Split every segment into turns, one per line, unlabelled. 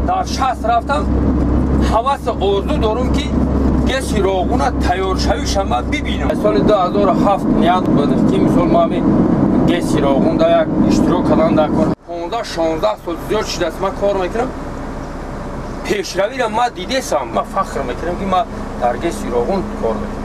Дар 60 рафтам, ҳавас орзу дорам ки ГЭСи Роғуна тайёршавиша ман бибинам. Соли 2007 ният буд ки мисол ма ГЭСи Роғун да як иштирок кардан дар кор. 15-16 сол зиёд шудааст ман кор мекунам. Пешравиро ман дидесам, ман фахр мекунам ки ман дар ГЭСи Роғун кор мекунам.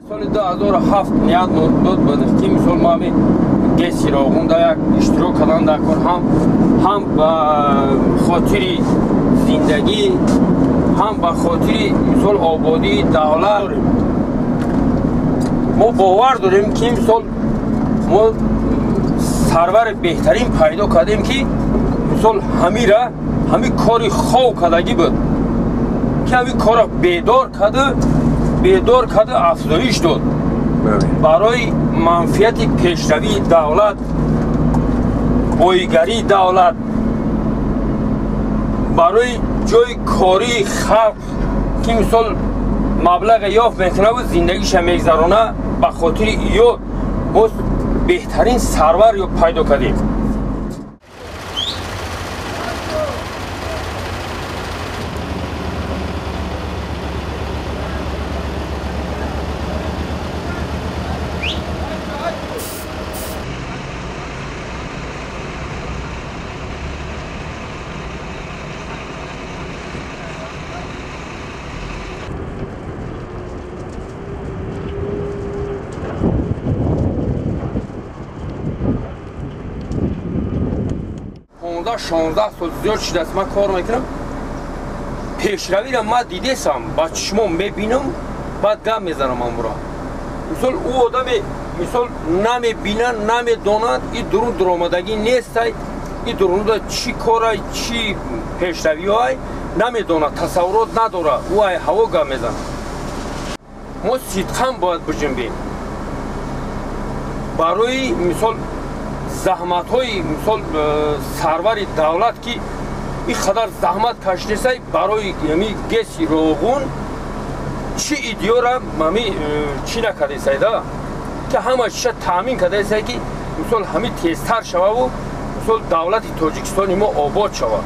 Соли 2007 ният буд ки мисол ма ГЭСи Роғун да як иштирок кардан дар кор, ҳам ба хотири зиндагӣ, ҳам ба хотири мисол ободии давлат. Мо бовар дорем ки мисол мо сарвари беҳтарин пайдо кардем ки мисол ҳамира ҳами кори хов кардагӣ буд ки ҳами корро бедор карда афзоиш дод барои манфиати пешравии давлат, боигарии давлат, барои ҷои кории халқ ки мисол маблағе ёфт мекунаву зиндагиша мегзарона, ба хотири ё боз беҳтарин сарвар ё пайдо кардем. 16 сол зиёд шудааст ман кор мекунам. Пешравиро ман дидесам, ба чишмом мебинам, баъд гап мезанам амура. Мисол ӯ одаме мисол намебинад, намедонад, и дурун дуромадагӣ нестай, и дурунда чӣ корай, чӣ пешравиҳоай намедонад, тасаввурот надорад, ӯ ай ҳаво гап мезанад. Мо сидқан бояд биҷунбем барои мисол заҳматҳои мисол сарвари давлат ки ин қадар заҳмат кашидесай барои ами ГЭСи Роғун чӣ идеёра ами чӣ накардесай да ки ҳама чиша таъмин кардесай ки мисол ҳами тезтар шававу мисол давлати Тоҷикистони мо обод шавад.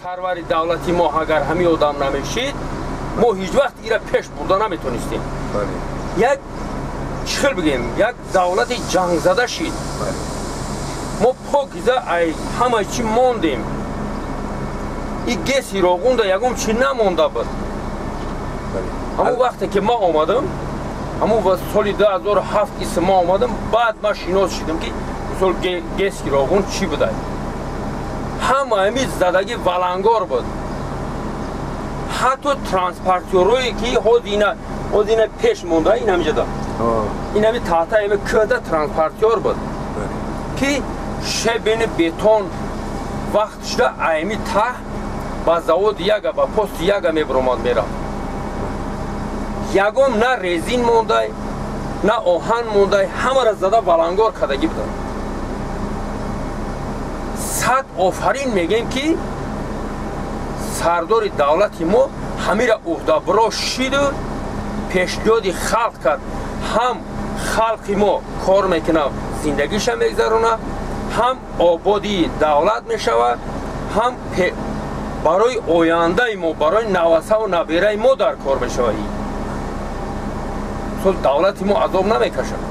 Сарвари давлати мо агар ҳамин одам намешид, мо ҳеҷ вақт ира пеш бурда наметонистем. Як чӣ хел бигем, як давлати ҷангзада шид. Мо покиза ай ҳама чӣ мондем. И ГЭСи Роғунда ягон чӣ намонда буд. Ҳамон вақте ки ман омадам, ҳамон соли 2007 ки ман омадам, баъд ман шинос шидам ки мисол ГЭСи Роғун чӣ будай. Ҳама ҳами задагӣ валангор буд. Ҳатто транспортёрое ки ҳозир ина пеш монда, ин ҳамиҷада, ин ҳами таҳта ҳами кӯда транспортёр буд ки шебени бетон вақт шуда аями таҳ ба заводи яга, ба пости яга мебиромад мерафт. Ягон на резин мондай, на оҳан мондай, ҳамаро зада валангор кардагӣ буданд. Сад офарин мегем ки сардори давлати мо ҳамира уҳдабаро шиду пешниҳоди халқ кард. Ҳам халқи мо кор мекунад, зиндагиша мегзарона, ҳам ободии давлат мешава, ҳам барои ояндаи мо, барои навасаву набераи мо дар кор мешава. Мисол давлати мо азоб намекашад.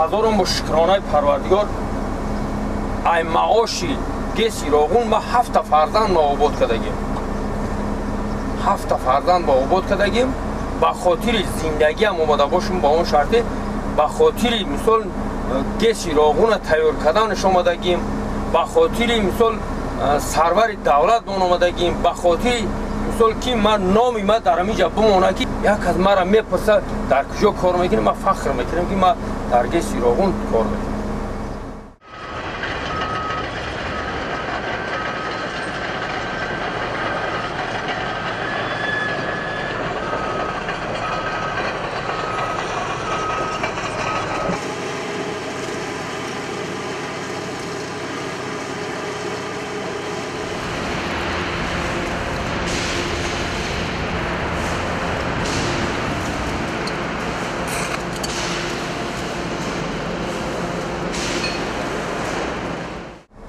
Ҳазорон бо шукронаи Парвардигор, ай маоши ГЭСи Роғун ма 7 фарзанд ма обод кардагим. 7 фарзанд ма обод кардагим. Ба хотири зиндагиам омада бошум, ба он шарте, ба хотири мисол ГЭСи Роғуна тайёр карданаш омадагим, ба хотири мисол сарвари давлат мон омадагим, ба хотири мисол ки ман номи ма дар ҳаминҷа бимонад, ки як аз мара мепурсад дар куҷо кор мекунӣ, ман фахр мекунам ки ман дар ГЭСи Роғун кор мекунам.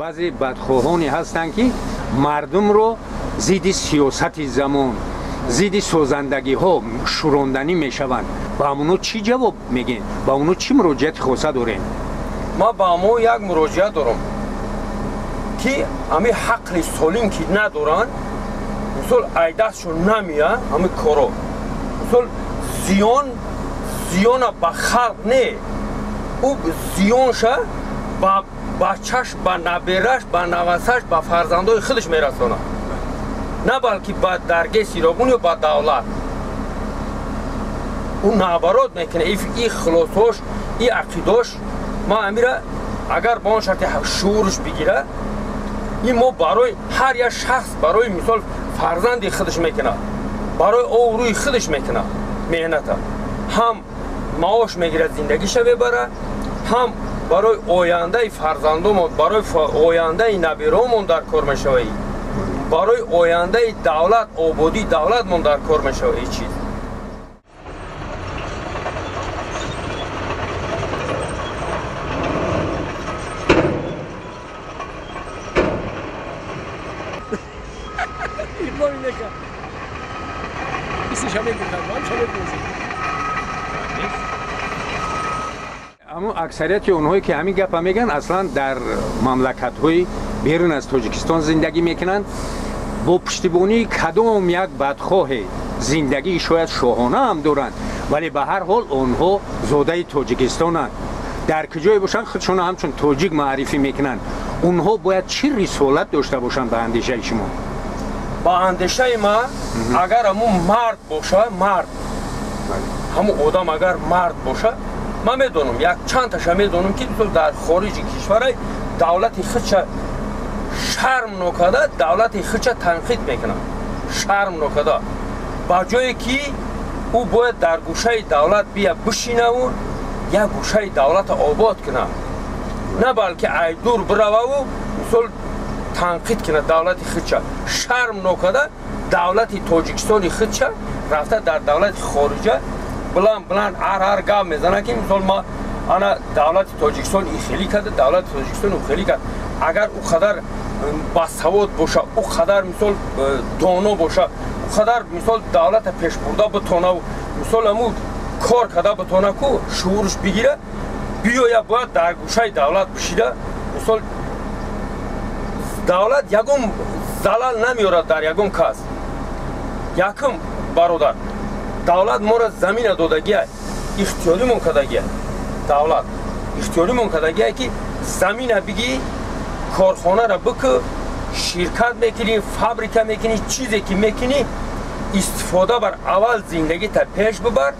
Баъзе бадхоҳоне ҳастанд, ки мардумро зидди сиёсати замон, зидди созандагиҳо шӯронданӣ мешаванд. Ба онҳо чӣ ҷавоб мегӯем? Ба онҳо чӣ муроҷиати хоса дорем?
Ман ба онҳо як муроҷиат дорам, ки ҳамин ҳақли солим ки надоранд, мисол айдастшон намеяд ҳамин коро. Мисол зиёна ба халқ не, ӯ зиёнша ба бачаш, ба набераш, ба навасаш, ба фарзандои худаш мерасонад, на балки ба дар ГЭСи Роғун ё ба давлат. Ӯ наоборот мекунад. И хулосош, и ақидош, ман амира агар ба он шарти шуурш бигирад, ин мо барои ҳар як шахс, барои мисол фарзанди худаш мекунад, барои обрӯи худаш мекунад меҳната. Ҳам маош мегирад, зиндагиша мебарад, ҳам барои ояндаи фарзандомон, барои ояндаи наберомон дар кор мешавад, барои ояндаи давлат, ободии давлатмон дар кор мешавад ин чиз.
Аммо аксарияти онҳое ки ҳамин гапа мегӯянд, аслан дар мамлакатҳои берун аз Тоҷикистон зиндагӣ мекунанд. Бо пуштибонии кадом як бадхоҳе зиндагии шояд шоҳона ҳам доранд, вале ба ҳар ҳол онҳо зодаи тоҷикистонанд. Дар куҷое бошанд, худшонро ҳамчун тоҷик маърифӣ мекунанд. Онҳо бояд чӣ рисолат дошта бошанд ба андешаи шумо?
Ба андешаи ман, агар ҳамун мард боша, мард, ҳамун одам агар мард боша, ман медонам, як чандташа медонам, ки дар хориҷи кишварай давлати худша шарм нокарда, давлати худша танқид мекунад. Шарм нокарда. Ба ҷое ки ӯ бояд дар гӯшаи давлат бия бишинаву як гӯшаи давлата обод кунад, на балки айдур бирававу мисол танқид кунад давлати худша. Шарм нокарда давлати Тоҷикистони худша рафта дар давлати хориҷа баланд баланд ҳар гап мезанад, ки мисол ма ана давлати Тоҷикистон ин хелӣ карда, давлати Тоҷикистон ӯ хелӣ кард. Агар ӯ қадар басавод боша, ӯ қадар мисол доно боша, ӯ қадар мисол давлата пешбурда битона, мисол ҳамун кор карда битона, ку шуурш бигира, биёя бояд дар гӯшаи давлат бишида. Мисол давлат ягон залал намеорад дар ягон кас. Якум бародар, давлат моро замина додагия, ихтиёримон кардагия. Давлат ихтиёримон кардагия, ки замина бигӣ, корхонаро бикӯ, ширкат мекунӣ, фабрика мекунӣ, чизе ки мекунӣ, истифода бар, аввал зиндагита пеш бибар,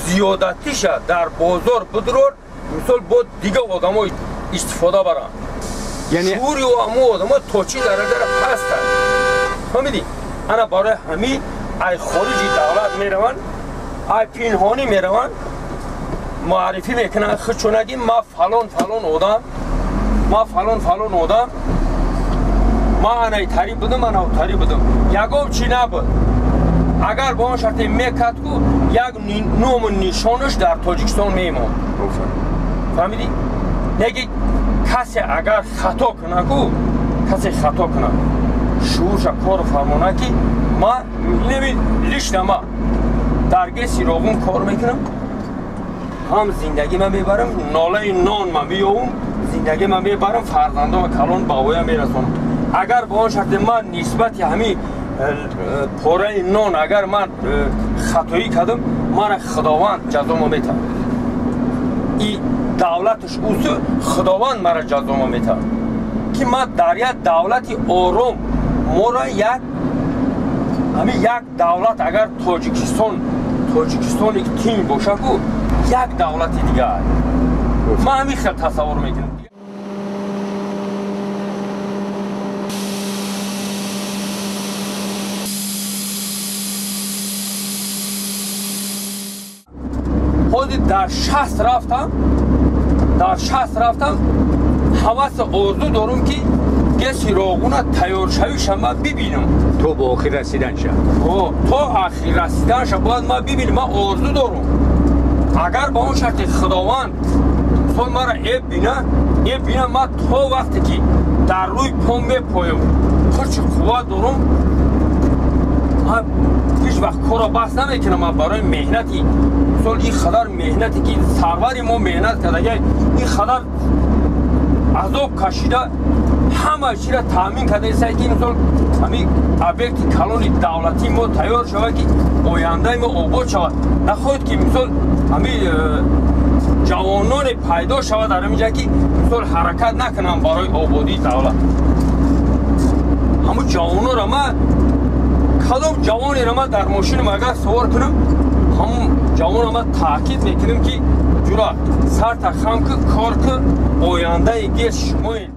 зиёдатиша дар бозор бидурор, мисол бо дигар одамои истифода баранд.
Яъне
шуури ҳамун одамо то чӣ дараҷара пастанд. Фаҳмидӣ? Ана барои ҳамин ай хориҷи давлат мераванд, ай пинҳонӣ мераванд, муаррифӣ мекунанд худшонаги ма фалон фалон одам, ма фалон фалон одам, ма анаи тари будам, анау тари будам. Ягон чӣ набуд. Агар ба он шарте мекард ку як ному нишонаш дар Тоҷикистон мемонд. Фаҳмидӣ? Неки касе агар хато кунад ку, касе хато кунад, шуурша кору фармона ки ма неми лично ма дар ГЭСи Роғун кор мекунам, ҳам зиндагима мебарам, нолаи нон ма меёвум, зиндагима мебарам, фарзандома калон ба воя мерасонам. Агар ба он шарте ман нисбати ҳамин пораи нон агар ман хатоӣ кардам, мара Худованд ҷазомо метаҳад. И давлаташ усу Худованд мара ҷазомо метаҳад, ки ман дар як давлати ором моро як ҳамин як давлат агар Тоҷикистон, Тоҷикистоне ки тинг боша ку як давлати дигар. Ман ҳамин хел тасаввур мекунам. Ҳозир дар 60 рафтам, дар 60 рафтам, ҳавас орзу дорум ки ГЭСи Роғуна тайёршавиша ман бибинам.
То ба охир расиданша.
То охир расиданша бояд ман бибинам, ман орзу дорум. Агар ба он шарти Худованд сол мара эб бина, эб бина, ман то вақте ки дар рӯи пом мепоям, пурчи қувват дорум, ман ҳеҷ вақт корро баҳс намекунам. Ман барои меҳнати мисол ин қадар меҳнате ки сарвари мо меҳнат кардага, ин қадар азоб кашида, ҳама чиро таъмин кардаеста ки мисол ҳамин объекти калони давлатии мо тайёр шавад, ки ояндаи мо обод шавад. Нахоҳед ки мисол ҳамин ҷавононе пайдо шавад дар ҳамин ҷа ки мисол ҳаракат накунанд барои ободии давлат. Ҳамун ҷавононро ман кадом ҷавонеро ман дар мошинам агар савор кунам, ҳамун ҷавонро ман таъкид мекунам ки ҷура сарта хам ку, кор ку, ояндаи ГЭС шумоед.